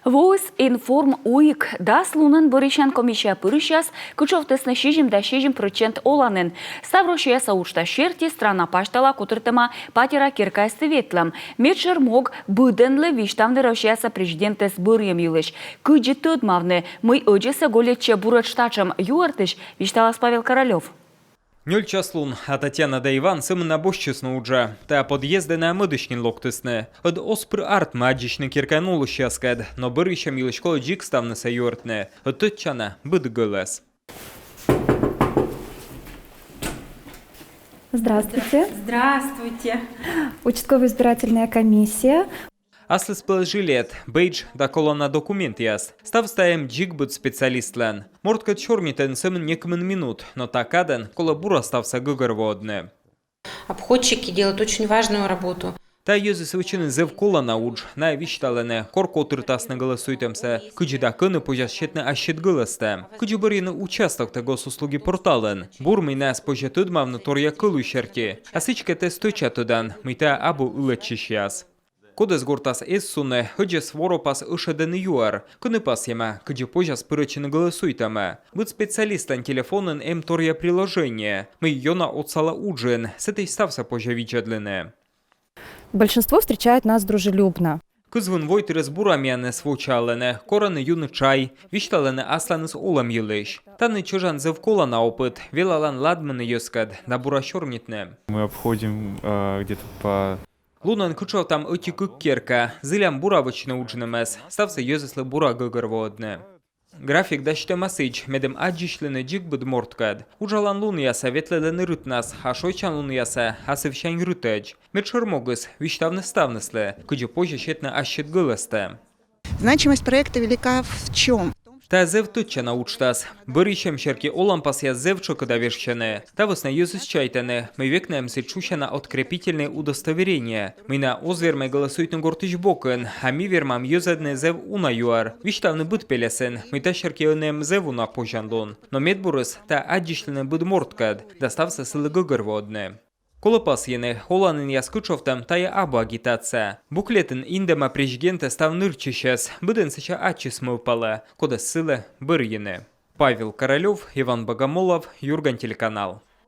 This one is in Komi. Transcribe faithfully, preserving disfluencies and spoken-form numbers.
Воис информуик. Дас лунӧн бӧрйысян комиссияӧ пырысьяс кытшовтісны сизимдас сизим прӧчент оланін. Ставроссияса уджтас серти страна пасьтала котыртӧма патера керкаясті ветлӧм. Медшӧр мог — быдӧнлы висьтавны Россияса президентӧс бӧрйӧм йылысь. Кыдзи тӧдмавны, мый ӧдзӧсӧ гольӧдчӧ буретш татшӧм юӧртысь, висьталас Павел Королёв. Нёль час лун, а Татьяна да Иван сӧмын на босьтчисны уджӧ. Та подъездӧ найӧ мӧдысь нин локтісны. Ӧд оз пыр артмы аддзысьны керкаян олысьяскӧд, но бӧрйысьӧм йылысь колӧ дзик ставнысӧ юӧртны. Ӧд тӧдчана быд гӧлӧс. Здравствуйте. Здравствуйте. Участковая избирательная комиссия. Аслыспӧлӧс жилет, бейдж да колана документъяс. Ставыс та эм дзик быд специалистлӧн. Морткӧд сёрнитӧны сӧмын некымын минут, но та кадӧн колӧ бура ставсӧ гӧгӧрвоӧдны. Обходчики делают очень важную работу. Та йӧзыс вӧчӧны зэв колана удж. Найӧ висьталӧны, кор котыртасны гӧлӧсуйтӧмсӧ, кыдзи да кӧні позяс сетны ассьыд гӧлӧстӧ, кыдзи бӧрйыны участоктӧ Госуслуги порталын. Бур, мый найӧс позьӧ тӧдмавны торъя кӧлуй серти. А сідзкӧ, тэ стӧча тӧдан, мый тайӧ абу ылӧдчысьяс. Кодӧс гортас эз суны, ӧдзӧс воропас ӧшӧдӧны юӧр. Кӧні пасйӧма, кыдзи позяс пырӧдчыны гӧлӧсуйтӧмӧ. Быд специалистлӧн телефонын эм торъя приложение, мый ёна отсалӧ уджын, сэтысь ставсӧ позьӧ видзӧдлыны. Большинство встречает нас дружелюбно. Кызвын войтырӧс бура миянӧс вочаалӧны, корӧны юны чай, висьталӧны асланыс олӧм йылысь. Тані чӧжан зэв колана опыт, велалан ладмыны йӧзкӧд да бура сёрнитны. Мы обходим э, где-то по Лунӧн кытшовтам ӧти-кык керка, зілям бура вӧчны уджнымӧс, ставсӧ йӧзыслы бура гӧгӧрвоӧдны. График дасьтӧма сідз, медым аддзысьлыны дзик быд морткӧд. Уджалан лунъясӧ ветлӧдлӧны рытнас, а шойччан лунъясӧ — асывсянь рытӧдз. Медшӧр могыс — висьтавны ставныслы, кыдзи позьӧ сетны ассьыд гӧлӧстӧ. Значимость проекта велика в чем? Тайӧ зэв тӧдчана уджтас. Бӧрйысьӧм серти оланпасъяс зэв тшӧкыда вежсьӧны. Та вӧсна йӧзыс чайтӧны, мый век найӧ сідз шусяна открепительнӧй удостоверение, мый найӧ оз вермӧй гӧлӧсуйтны гортысь бокын, а ми вермам йӧзӧдны зэв уна юӧр, висьтавны быд пельӧсын, мый та серти ӧні эм зэв уна позянлун. Но медбурыс — тайӧ аддзысьлыны быд морткӧд да ставсӧ сылы гӧгӧрвоӧдны. Колӧ пасйыны, оланінъяс кытшовтӧм — тайӧ абу агитация. Буклетын индӧма президентӧ став нырысьӧс, быдӧн сэсся ачыс мӧвпалӧ, кодӧс сылы бӧрйыны. Павел Королёв, Иван Богомолов, Юрган телеканал.